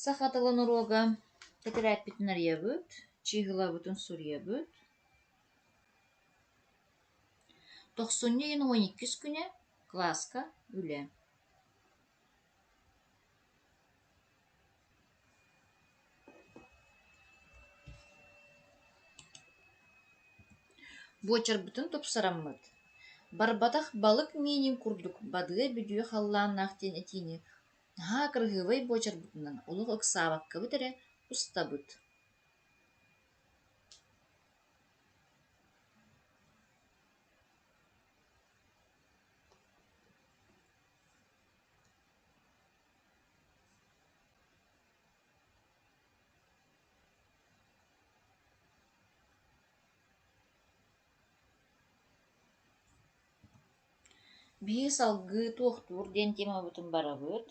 Саха тылын уруога тэтэрээппитин арыйабыт, чыыһылабытын суруйабыт. Тохсунньу ыйын 12 күнэ кылааска үлэ. Буочарбытын тупсараммыт, барбатах балык миинин курдук бадыа-бүдүө халлааннаах диэн этиини наһаа кыраһыабай буочарбытынан олох ыксаабаккабыт эрэ устабыт. Биһиги салгыы туохтуур диэн темабытын барабыт.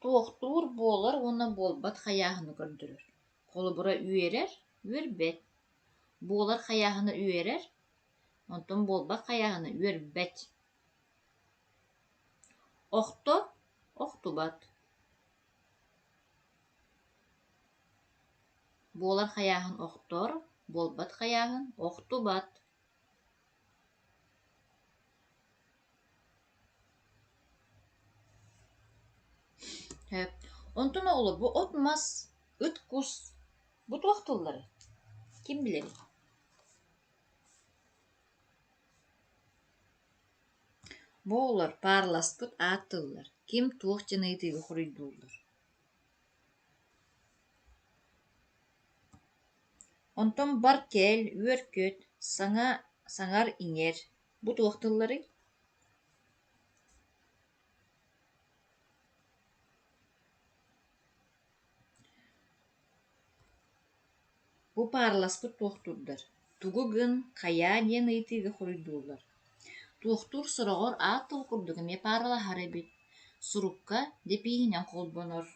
Туохтуур буолар уонна буолбат хайааһыны көрдөрөр. Холобура, үөрэр, үөрбэт. Буолар хайааһыны үөрэр, онтон буолбат хайааһыны үөрбэт. Охтор, охтубат. Буолар хайааһын охтор, буолбат хайааһын охтубат. Онтон оҕолор бу от-мас, ыт-кус бу туох тылларый? Ким билэрий? Бу оҕолор паарласпыт аат тыллар, ким туох диэн ыйытыыга хоруйдууллар. Онтон бар-кэл, үөр-көт, саҥа саҥар-иҥэр бу туох тылларый? Бу паарласпыт туохтуурдар тугу гын, хайаа диэн ыйытыыга хоруйдууллар. Туохтуур сороҕор аат тыл курдук эмиэ пааралаһар эбит, сурукка дэпииһинэн холбонор.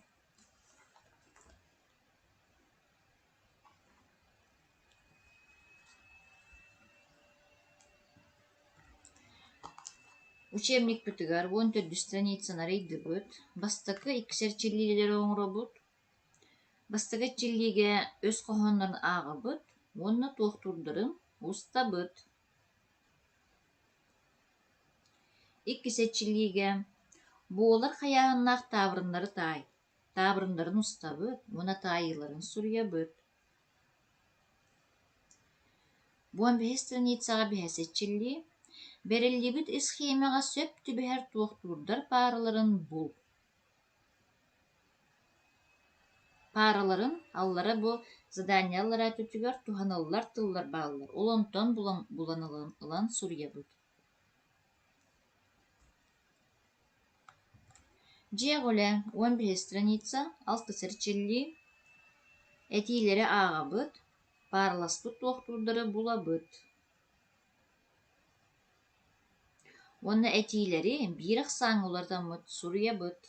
Учебникпытыгар 14 страницаны арыйдыбыт, бастакы иккис эрчиллиилэри оҥоробут, Бастакы эрчиллиигэ өс хоһооннорун ааҕабыт уонна туохтуурдарын устабыт. Иккис эрчиллиигэ буолар хайааһыннаах таабырыннары таай, таабырыннарын устабыт уонна таайыыларын суруйабыт. 15 страницаҕа биһэс эрчиллии, бэриллибит исхиэмэҕэ сөп түбэһэр туохтуурдар паараларын бул. Паараларын аллара бу задание аллараа өттүгэр туһаныллар тыллар бааллар, ол онтон булан, булан ылан суруйабыт. Дьиэҕэ үлэ 15 страница, алтыс эрчиллии. Этиилэри ааҕабыт, паараласпыт туохтуурдары булабыт. Уонна этиилэри биир ахсааҥҥа уларытаммыт суруйабыт.